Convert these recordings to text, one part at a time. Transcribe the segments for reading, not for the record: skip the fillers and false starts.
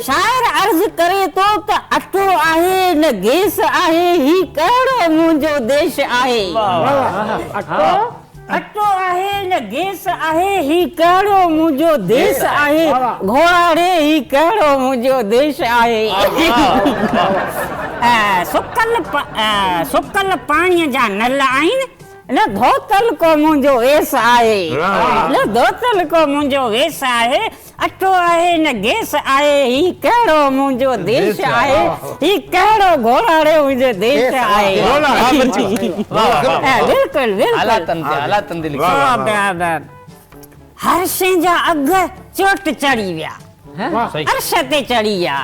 شاعر عرض ڪري ٿو ته اٽو آهي نه گيس آهي هي ڪهڙو منهنجو ديش آهي. اٽو آهي نه گيس آهي هي ڪهڙو منهنجو ديس آهي گهوڙا ڙي هي ڪهڙو منهنجو ديش آهي. سڪل سڪل پاڻيء جا نل آهن نه ڌوتل ڪو منهنجو ويس آهي نه ڌوتل ڪو منهنجو ويس آهي اٽو آهي نه گيس آهي هي ڪهڙو منهنجو ديش آهي هي ڪهڙو گهوڙاڙي منهنجو ديش آهي بلڪل بلڪل هر شيء جا اگهه چوٽ چڙهي ويا عرش تي چڙهي ويا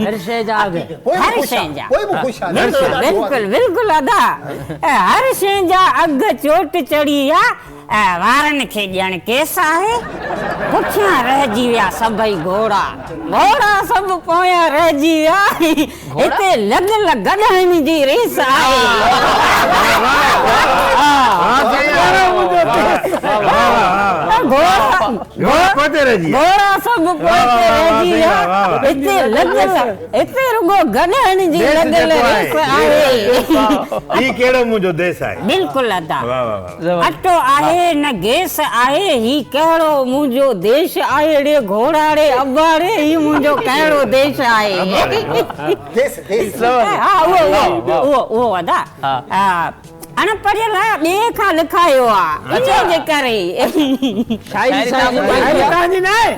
هر شيء جا اگهه هر شيء جا بلڪل بلڪل ادا هر شيء جا اگهه چوٽ چڙهي ويا وارن کي ڄڻ ڪيس آهي، پٺيان رهجي ويا سڀئي گهوڙا، گهوڙا سڀ پويان رهجي ويا، هتي لڳل گڏهن جي ريس آهي. گهوڙا سڀ پوئتي رهجي ويا، هتي لڳل هتي رڳو گڏهن جي لڳل ريس آهي. هي ڪهڙو منهنجو ديس آهي. بلڪل ادا. اٽو آهي نه گيس آهي هي ڪهڙو منهنجو ديش آهي ڙي گهوڙا ڙي ابا ڙي هي منهنجو ڪهڙو ديش آهي. ديس ديس. ها اهو اهو اهو اهو ادا. اڻ پڙهيل آ ٻئي کان لکايو آ انهي جي ڪري. شاعري توهان جي ناهي.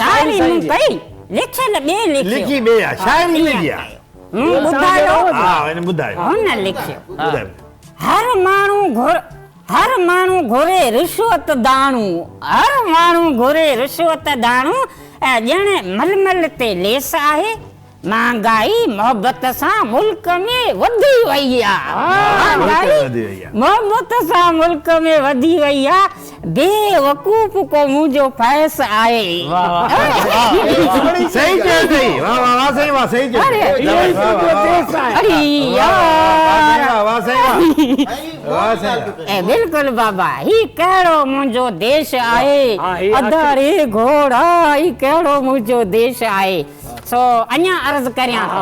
شاعري مون ڪئي. لکيل ٻئي لکيو. لکي ٻئي آ شاعري هن جي آ. مون ٻڌايو. ها هن ٻڌايو. هن لکيو. ٻڌايو. هر ماڻهو گهر هر ماڻهو گهري رشوت داڻو هر ماڻهو گهري رشوت داڻو ڄڻ ململ تي ليس آهي. مهانگائي محبت سان ملڪ ۾ وڌي وئي آ. مهانگائي محبت سان ملڪ ۾ وڌي وئي آ. بي وقوف ڪو منهنجو فيس آهي. صحيح چيو اٿئي واه واه واه سائين واه صحيح چيو اڙي يار واه سائين واه واه سائين اي بلڪل بابا هي ڪهڙو منهنجو ديش آهي ادا ري گهوڙا هي ڪهڙو منهنجو ديش آهي سو اڃا عرض ڪريان ٿو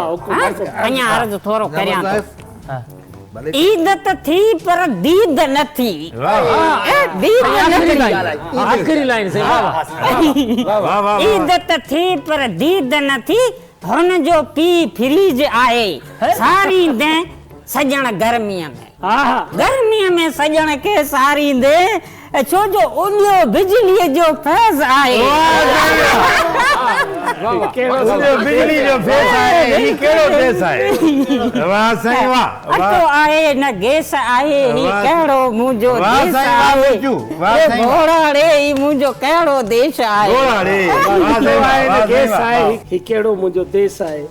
اڃا عرض ٿورو ڪريان ٿو عيد ته ٿي پر ديد نه ٿي. ديد نه ٿي. آخري لائين سائين واه واه. عيد ته ٿي پر ديد نه ٿي هن جو پيء فريج آهي ساريندين سڄڻ گرميء ۾. گرميء ۾ سڄڻ کي ساريندين ڇو جو اڏيو بجليء جو فيض آهي. اڏيو بجلي جو فيض آهي هي ڪهڙو ديس آهي واه سائين واه اٽو آهي نه گيس آهي هي ڪهڙو منهنجو ديس آهي اي گهوڙا ڙي هي منهنجو ڪهڙو ديش آهي گهوڙا ڙي اٽو آهي نه گيس آهي هي ڪهڙو منهنجو ديس آهي.